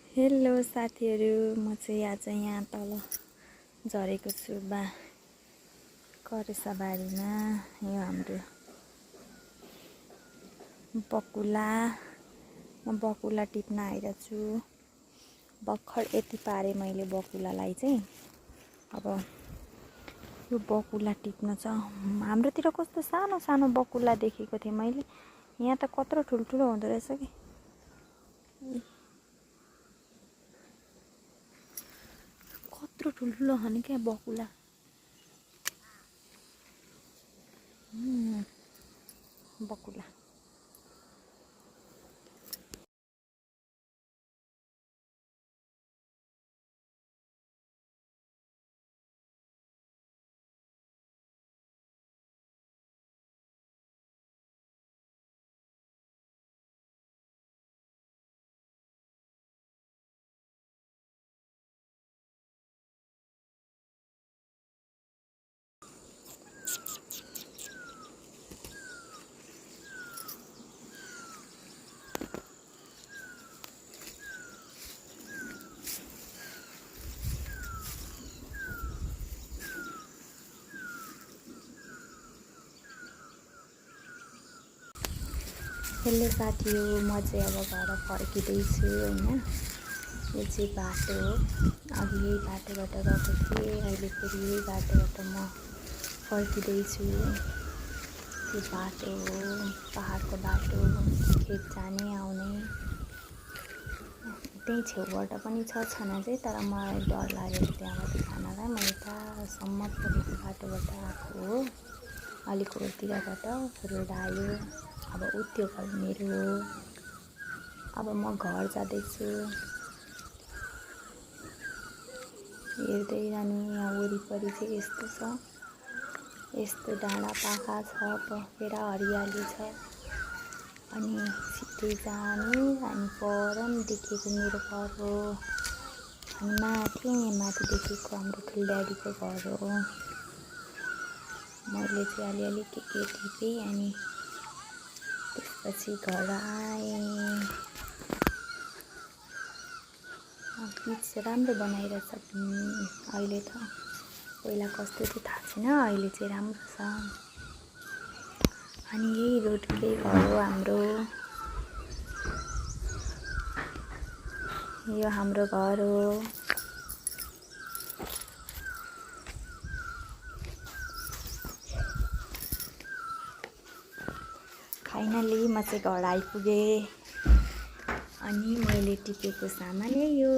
Hello साथीहरू, म चाहिँ आज यहाँ तल झरेको छु करेसाबारीमा। यो हाम्रो बकुला, म बकुला टिप्न आइरहेको छु। भर्खर यति पारेँ मैले बकुलालाई चाहिँ। अब यो बकुला टिप्न चाहिँ हाम्रोतिर कस्तो सानो सानो बकुला देखेको थिएँ मैले, यहाँ त कत्रो ठुल्ठुलो हुँदो रहेछ कि। कत्रो ठुल्ठुलो हने क्या बकुला। बकुला हेलो साथी हो, म चाहिँ अब घर फर्किँदैछु होइन। यो चाहिँ बाटो हो, अघि यही बाटोबाट गएको थिएँ, अहिले फेरि यही बाटोबाट म फर्किँदैछु। त्यो बाटो हो पहाडको बाटो, खेत जाने आउने। त्यही छेउबाट पनि छ छाना चाहिँ, तर मलाई डर लागेको त्यहाँबाट जानलाई। म यतासम्म परेको बाटोबाट आएको हो, अलिक होरतिरबाट रोड आयो। अब त्यो घर मेरो हो। अब म घर जाँदैछु। हेर्दै जानु, यहाँ वरिपरि चाहिँ यस्तो छ, यस्तो डाँडा पाखा छ, बफेर हरियाली छ। अनि सिधै जानु, अनि पर देखेको मेरो घर हो। अनि माथि देखेको हाम्रो ठुल्ड्याडीको घर हो। मैले चाहिँ अलिअलि के टिपेँ, अनि त्यसपछि घर आएँ। पिच राम्रो बनाइरहेछ अहिले त, पहिला कस्तो थियो थाहा छैन, अहिले चाहिँ राम्रो छ। अनि यही रोडकै घर हो हाम्रो, यो हाम्रो घर हो। फाइनली म चाहिँ घर आइपुगेँ, अनि मैले टिपेको सामान यही हो।